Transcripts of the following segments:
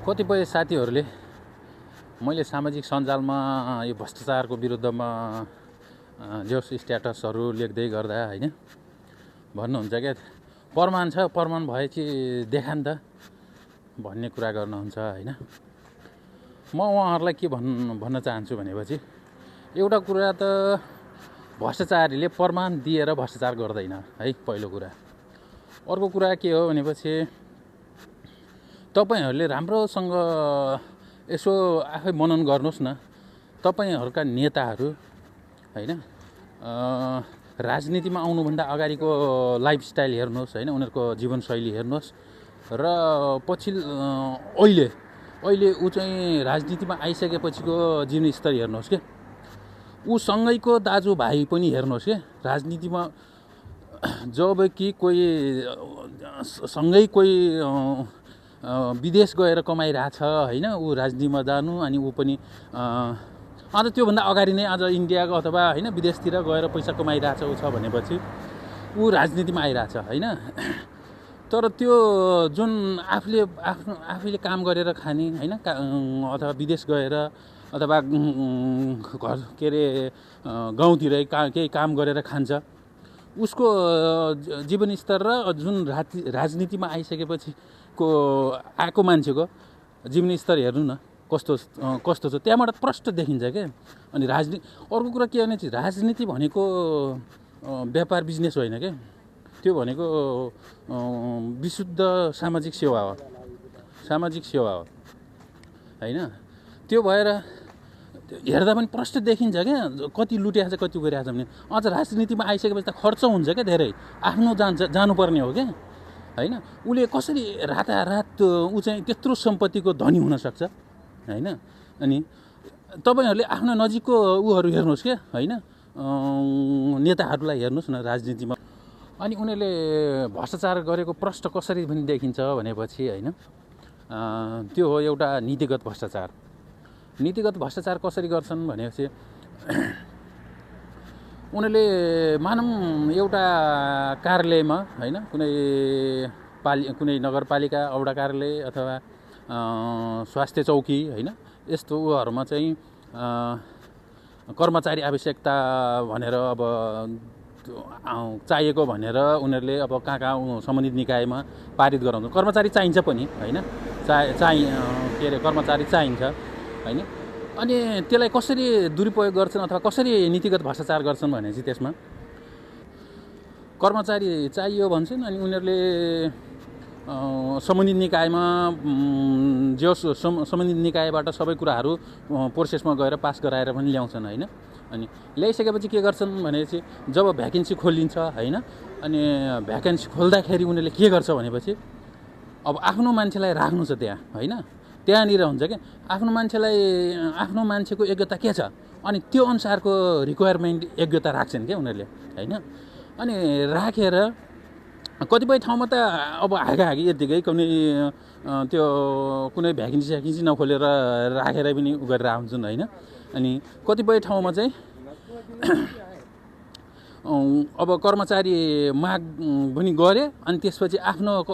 कतिपय साथीहरूले मैले सामाजिक सञ्जालमा यो भ्रष्टाचारको विरुद्धमा जोस स्ट्याटसहरू लेख्दै गर्दा हैन भन्नुहुन्छ क्या प्रमाण छ, प्रमाण भएपछि देखा नि त भन्ने कुरा गर्नुहुन्छ हैन। म उहाँहरूलाई के भन्न चाहन्छु भनेपछि एउटा कुरा त भ्रष्टाचारीले प्रमाण दिएर भ्रष्टाचार गर्दैन है, पहिलो कुरा। अर्को कुरा के हो भनेपछि तपाईहरुले राम्रोसँग यसो आफै मनन गर्नुस् न। तपाईहरुका नेताहरू हैन राजनीतिमा आउनुभन्दा अगाडिको लाइफस्टाइल हेर्नुहोस् हैन, उनीहरुको जीवनशैली हेर्नुहोस् र अहिले ऊ चाहिँ राजनीतिमा आइसकेपछिको जीवनस्तर हेर्नुहोस् के। ऊ सँगैको दाजुभाइ पनि हेर्नुहोस् के। राजनीतिमा जब कि कोही सँगै कोही विदेश गएर कमाइरहेछ हैन, ऊ राजनीतिमा जानु अनि ऊ पनि अझ त्योभन्दा अगाडि नै अझ इन्डियाको अथवा हैन विदेशतिर गएर पैसा कमाइरहेछ ऊ छ भनेपछि ऊ राजनीतिमा आइरहेछ हैन। तर त्यो जुन आफूले काम गरेर खाने हैन अथवा विदेश गएर अथवा घर के अरे गाउँतिर केही काम गरेर खान्छ, उसको जीवनस्तर र जुन राजनीतिमा आइसकेपछिको आएको मान्छेको जीवनस्तर हेर्नु न कस्तो छ, त्यहाँबाट प्रष्ट देखिन्छ क्या। अनि अर्को कुरा के भने चाहिँ राजनीति भनेको व्यापार बिजनेस होइन क्या, त्यो भनेको विशुद्ध सामाजिक सेवा हो, सामाजिक सेवा हो हैन। त्यो भएर हेर्दा पनि प्रष्ट देखिन्छ क्या कति लुटिरहेछ कति गरिरहेछ भने। अझ राजनीतिमा आइसकेपछि त खर्च हुन्छ क्या धेरै, आफ्नो जानुपर्ने हो क्या हैन। उसले कसरी रातारात ऊ चाहिँ त्यत्रो सम्पत्तिको धनी हुन सक्छ हैन। अनि तपाईहरुले आफ्नो नजिकको उहरू हेर्नुहोस् क्या हैन, नेताहरूलाई हेर्नुहोस् न राजनीतिमा। अनि उनीहरूले भ्रष्टाचार गरेको प्रष्ट कसरी पनि देखिन्छ भनेपछि हैन, त्यो हो एउटा नीतिगत भ्रष्टाचार। नीतिगत भ्रष्टाचार कसरी गर्छन् भनेपछि उनीहरूले मानौँ एउटा कार्यालयमा हैन, कुनै नगरपालिका औडा कार्यालय अथवा स्वास्थ्य चौकी हैन, यस्तो उहरूमा चाहिँ कर्मचारी आवश्यकता भनेर अब चाहिएको भनेर उनीहरूले अब कहाँ सम्बन्धित निकायमा पारित गराउँछ। कर्मचारी चाहिन्छ पनि हैन, के अरे कर्मचारी चाहिन्छ हैन। अनि त्यसलाई कसरी दुरुपयोग गर्छन् अथवा कसरी नीतिगत भ्रष्टाचार गर्छन् भने चाहिँ त्यसमा कर्मचारी चाहियो भन्छन् अनि उनीहरूले सम्बन्धित निकायमा सम्बन्धित निकायबाट सबै कुराहरू प्रोसेसमा गएर पास गराएर पनि ल्याउँछन् हैन। अनि ल्याइसकेपछि के गर्छन् भनेपछि जब भ्याकेन्सी खोलिन्छ हैन, अनि भ्याकेन्सी खोल्दाखेरि उनीहरूले के गर्छ भनेपछि अब आफ्नो मान्छेलाई राख्नु छ त्यहाँ हैन, त्यहाँनिर हुन्छ क्या आफ्नो मान्छेको योग्यता के छ अनि त्यो अनुसारको रिक्वायरमेन्ट योग्यता राख्छन् क्या उनीहरूले हैन। अनि राखेर कतिपय ठाउँमा त अब हागी यतिकै कुनै भ्याकेन्सी नखोलेर राखेर पनि गरेर आउँछन् हैन। अनि कतिपय ठाउँमा चाहिँ अब कर्मचारी माग पनि गरे अनि त्यसपछि आफ्नो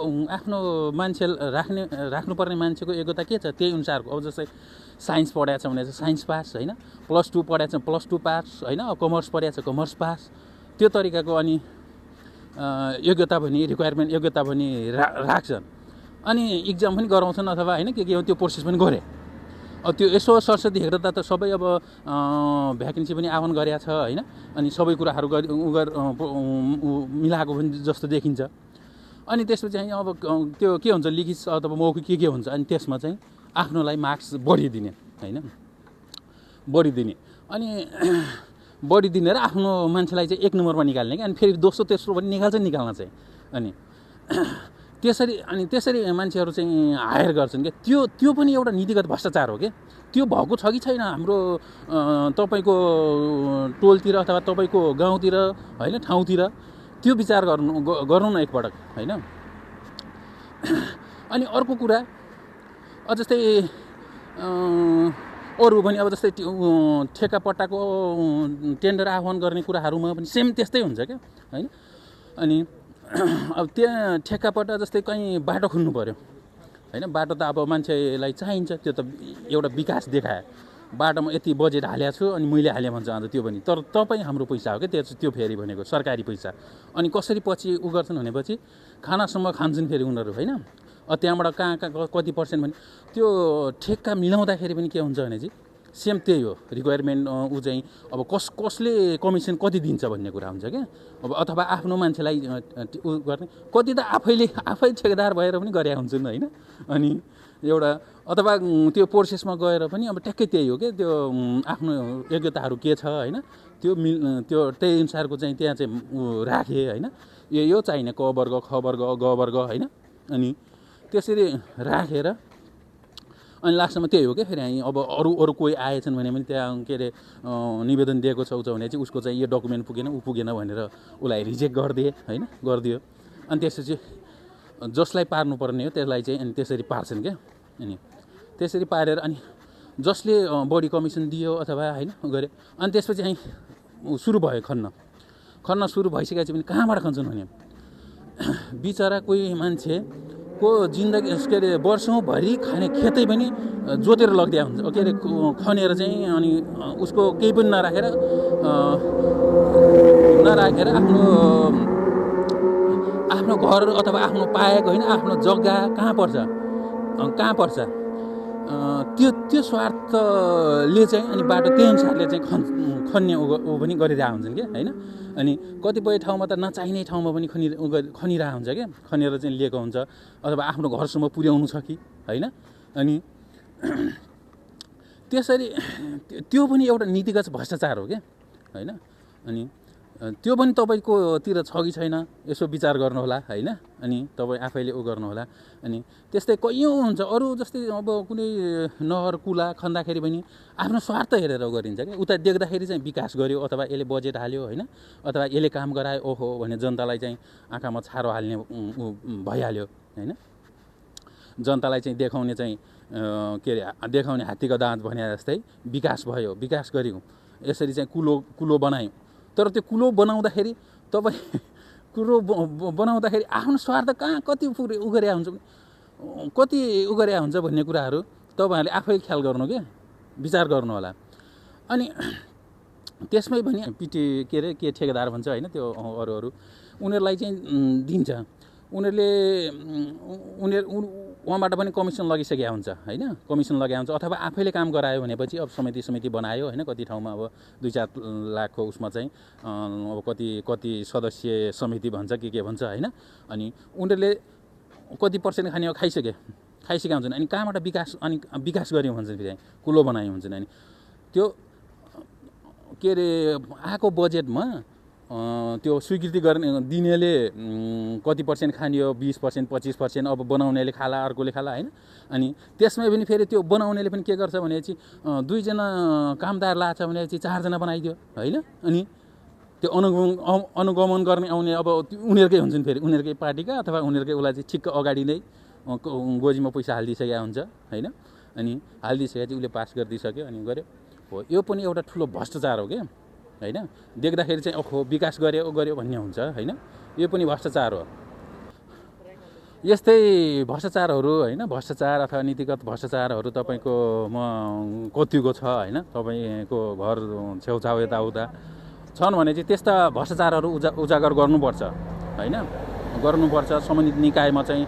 मान्छे राख्नुपर्ने मान्छेको योग्यता के छ त्यही अनुसारको। अब जस्तै साइन्स पढाएको छ भने चाहिँ साइन्स पास हैन, +2 पढाएको छ +2 पास हैन, कमर्स पढाएको छ कमर्स पास, त्यो तरिकाको अनि योग्यता पनि रिक्वायरमेन्ट योग्यता पनि राख्छन्। अनि इक्जाम पनि गराउँछन् अथवा हैन के हो त्यो प्रोसेस पनि गरे। अब त्यो यसो सरस्वती हेर्दा त सबै अब भ्याकेन्सी पनि आह्वान गरेको छ हैन, अनि सबै कुराहरू मिलाएको पनि जस्तो देखिन्छ। अनि त्यसपछि चाहिँ अब त्यो के हुन्छ लिखित अथवा मौखिक के हुन्छ, अनि त्यसमा चाहिँ आफ्नोलाई मार्क्स बढी दिने हैन, बढी दिने अनि बढी दिने र आफ्नो मान्छेलाई चाहिँ 1 नम्बरमा निकाल्ने कि। अनि फेरि दोस्रो तेस्रो पनि निकाल्न चाहिँ अनि त्यसरी मान्छेहरू चाहिँ हायर गर्छन् क्या। त्यो पनि एउटा नीतिगत भ्रष्टाचार हो क्या। त्यो भएको छ कि छैन हाम्रो तपाईको टोलतिर अथवा तपाईको गाउँतिर हैन ठाउँतिर, त्यो विचार गर्नु न एकपटक हैन। अनि अर्को कुरा जस्तै अरू पनि अब जस्तै ठेक्का पट्टाको टेन्डर आह्वान गर्ने कुराहरूमा पनि सेम त्यस्तै हुन्छ क्या हैन। अनि अब त्यहाँ ठेक्का पट्टा जस्तै कहीँ बाटो खन्नु पर्यो होइन। बाटो त अब मान्छेलाई चाहिन्छ, त्यो त एउटा विकास देखाए। बाटोमा यति बजेट हालेको छु अनि मैले हालेँ भन्छ अन्त त्यो पनि, तर तपाईँ हाम्रो पैसा हो क्या त्यो फेरि भनेको सरकारी पैसा। अनि कसरी पछि उ गर्छन् भनेपछि खानासम्म खान्छन् फेरि उनीहरू होइन। त्यहाँबाट कहाँ कति पर्सेन्ट भने त्यो ठेक्का मिलाउँदाखेरि पनि के हुन्छ भने चाहिँ सेम त्यही हो, रिक्वायरमेन्ट ऊ चाहिँ अब कसले कमिसन कति दिन्छ भन्ने कुरा हुन्छ क्या। अब अथवा आफ्नो मान्छेलाई उ गर्ने, कति त आफै ठेकेदार भएर पनि गरे हुन्छन् होइन। अनि एउटा अथवा त्यो प्रोसेसमा गएर पनि अब ट्याक्कै त्यही हो क्या, त्यो आफ्नो योग्यताहरू के छ होइन, त्यो त्यही अनुसारको चाहिँ त्यहाँ चाहिँ राखे होइन। यो चाहिने क वर्ग ख वर्ग ग वर्ग होइन। अनि त्यसरी राखेर अनि लास्टमा त्यही हो क्या फेरि अब अरू कोही आएछन् भने पनि त्यहाँ के अरे निवेदन दिएको छ भने चाहिँ उसको चाहिँ यो डकुमेन्ट पुगेन ऊ पुगेन भनेर उसलाई रिजेक्ट गरिदिए होइन, गरिदियो। अनि त्यसपछि जसलाई पार्नुपर्ने हो त्यसलाई चाहिँ अनि त्यसरी पार्छन् क्या। अनि त्यसरी पारेर अनि जसले बढी कमिसन दियो अथवा होइन गरे अनि त्यसपछि चाहिँ सुरु भयो खन्न सुरु भइसकेपछि पनि कहाँबाट खन्छन् भने बिचरा कोही मान्छेको जिन्दगी के अरे वर्षौँभरि खाने खेतै पनि जोतेर लगिदिया हुन्छ के अरे खनेर चाहिँ। अनि उसको केही पनि नराखेर आफ्नो घर अथवा आफ्नो पाएको होइन आफ्नो जग्गा कहाँ पर्छ त्यो स्वार्थले चाहिँ अनि बाटो त्यही अनुसारले चाहिँ खन्ने ऊ पनि गरिरहेको हुन्छन् क्या होइन। अनि कतिपय ठाउँमा त नचाहिने ठाउँमा पनि खनिरहेको हुन्छ क्या, खनेर चाहिँ लिएको हुन्छ अथवा आफ्नो घरसम्म पुर्याउनु छ कि होइन। अनि त्यसरी त्यो पनि एउटा नीतिगत भ्रष्टाचार हो क्या होइन। अनि त्यो पनि तपाईँकोतिर छ कि छैन यसो विचार गर्नुहोला होइन। अनि तपाईँ आफैले उ गर्नुहोला। अनि त्यस्तै कैयौँ हुन्छ अरू जस्तै अब कुनै नहर कुला खन्दाखेरि पनि आफ्नो स्वार्थ हेरेर गरिन्छ क्या। उता देख्दाखेरि चाहिँ विकास गर्यो अथवा यसले बजेट हाल्यो होइन, अथवा यसले काम गरायो ओहो भने जनतालाई चाहिँ आँखामा छारो हाल्ने भइहाल्यो होइन। जनतालाई चाहिँ देखाउने चाहिँ के अरे देखाउने हात्तीको दाँत भने जस्तै विकास भयो, विकास गऱ्यौँ, यसरी चाहिँ कुलो बनायौँ। तर त्यो कुलो बनाउँदाखेरि तपाईँ आफ्नो स्वार्थ कहाँ कति उ गरे हुन्छ भन्ने कुराहरू तपाईँहरूले आफै ख्याल गर्नु क्या, विचार गर्नु होला। अनि त्यसमै पनि के ठेकेदार भन्छ होइन, त्यो अरू उनीहरूलाई चाहिँ दिन्छ। उहाँबाट पनि कमिसन लगिसकेको हुन्छ होइन, कमिसन लगाएको हुन्छ अथवा आफैले काम गरायो भनेपछि अब समिति बनायो होइन। कति ठाउँमा अब 2-4 लाखको उसमा चाहिँ अब कति सदस्यीय समिति भन्छ के भन्छ होइन। अनि उनीहरूले कति पर्सेन्ट खाने खाइसकेका हुन्छन्। अनि कहाँबाट विकास गऱ्यौँ भन्छन् फेरि कुलो बनायौँ भन्छन्। अनि त्यो के अरे आएको बजेटमा त्यो स्वीकृति दिनेले कति पर्सेन्ट खानियो 20% 25%, अब बनाउनेले खाला अर्कोले खाला होइन। अनि त्यसमै पनि फेरि त्यो बनाउनेले पनि के गर्छ भनेपछि 2 जना कामदार लाछ भनेपछि 4 जना बनाइदियो होइन। अनि त्यो अनुगमन गर्ने आउने अब उनीहरूकै हुन्छन् फेरि, उनीहरूकै पार्टीका अथवा उनीहरूकै उसलाई चाहिँ ठिक्क अगाडि नै गोजीमा पैसा हालिदिइसकेको हुन्छ होइन। अनि हालिदिइसकेपछि उसले पास गरिदिइसक्यो अनि गऱ्यो हो। यो पनि एउटा ठुलो भ्रष्टाचार हो क्या होइन। देख्दाखेरि चाहिँ ओहो विकास गर्यो भन्ने हुन्छ होइन। यो पनि भ्रष्टाचार हो। यस्तै भ्रष्टाचारहरू होइन, भ्रष्टाचार अथवा नीतिगत भ्रष्टाचारहरू तपाईँको कतिको छ होइन। तपाईँको घर छेउछाउ यताउता छन् भने चाहिँ त्यस्ता भ्रष्टाचारहरू उजागर गर्नुपर्छ होइन, गर्नुपर्छ। सम्बन्धित निकायमा चाहिँ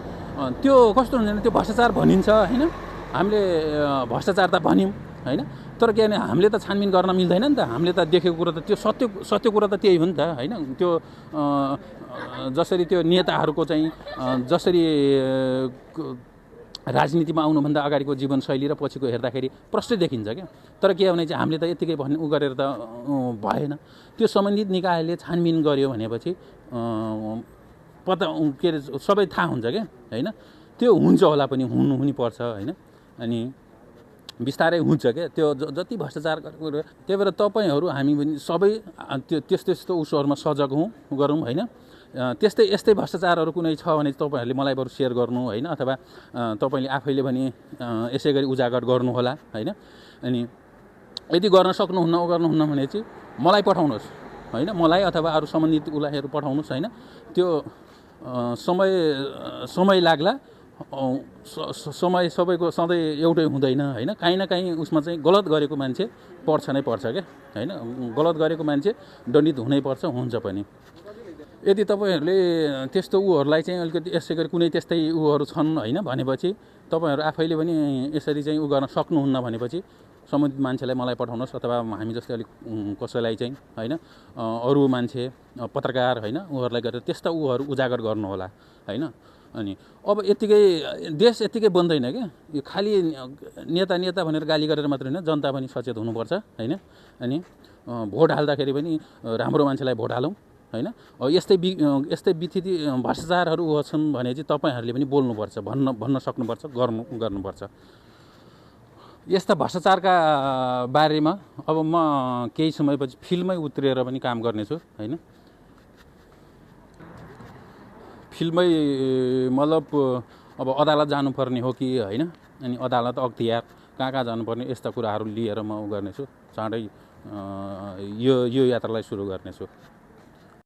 त्यो कस्तो हुन्छ भने त्यो भ्रष्टाचार भनिन्छ होइन, हामीले भ्रष्टाचार त भन्यौँ होइन, तर के भने हामीले त छानबिन गर्न मिल्दैन नि त। हामीले त देखेको कुरा त त्यो सत्य कुरा त त्यही हो नि त होइन। त्यो जसरी त्यो नेताहरूको चाहिँ जसरी राजनीतिमा आउनुभन्दा अगाडिको जीवनशैली र पछिको हेर्दाखेरि प्रष्टै देखिन्छ क्या। तर के भने चाहिँ हामीले त यत्तिकै उ गरेर त भएन। त्यो सम्बन्धित निकायले छानबिन गर्यो भनेपछि पत्ता के अरे सबै थाहा हुन्छ क्या होइन। त्यो हुन्छ होला पनि हुनु पर्छ होइन। अनि बिस्तारै हुन्छ क्या त्यो जति भ्रष्टाचार गरेको। त्यही भएर तपाईँहरू हामी पनि सबै त्यो त्यस्तो उसहरूमा सजग गरौँ होइन। यस्तै भ्रष्टाचारहरू कुनै छ भने तपाईँहरूले मलाई बरु सेयर गर्नु होइन, अथवा तपाईँले आफैले पनि यसै गरी उजागर गर्नुहोला होइन। अनि यदि गर्न सक्नुहुन्न भने चाहिँ मलाई पठाउनुहोस् होइन, मलाई अथवा अरू सम्बन्धित उसलाईहरू पठाउनुहोस् होइन। त्यो समय लाग्ला समय सबैको सधैँ एउटै हुँदैन होइन, काहीँ न काहीँ उसमा चाहिँ गलत गरेको मान्छे पर्छ नै पर्छ क्या होइन, गलत गरेको मान्छे दण्डित हुनैपर्छ, हुन्छ पनि। यदि तपाईँहरूले त्यस्तो उहरूलाई चाहिँ अलिकति यसै गरी कुनै त्यस्तै उहरू छन् होइन भनेपछि तपाईँहरू आफैले पनि यसरी चाहिँ उ गर्न सक्नुहुन्न भनेपछि सम्बन्धित मान्छेलाई मलाई पठाउनुहोस्, अथवा हामी जस्तै अलिक कसैलाई चाहिँ होइन अरू मान्छे पत्रकार होइन उहरूलाई गरेर त्यस्ता उहरू उजागर गर्नुहोला होइन। अनि अब यत्तिकै देश यत्तिकै बन्दैन क्या, यो खालि नेता नेता भनेर गाली गरेर मात्रै होइन, जनता पनि सचेत हुनुपर्छ होइन। अनि भोट हाल्दाखेरि पनि राम्रो मान्छेलाई भोट हालौँ होइन। यस्तै बिथिति भ्रष्टाचारहरू छन् भने चाहिँ तपाईँहरूले पनि बोल्नुपर्छ, भन्न सक्नुपर्छ, गर्नुपर्छ। यस्ता भ्रष्टाचारका बारेमा अब म केही समयपछि फिल्डमै उत्रिएर पनि काम गर्नेछु होइन। फिल्डमै मतलब अब अदालत जानुपर्ने हो कि होइन, अनि अदालत अख्तियार कहाँ कहाँ जानुपर्ने यस्ता कुराहरू लिएर म गर्नेछु, चाँडै यो यात्रालाई सुरु गर्नेछु।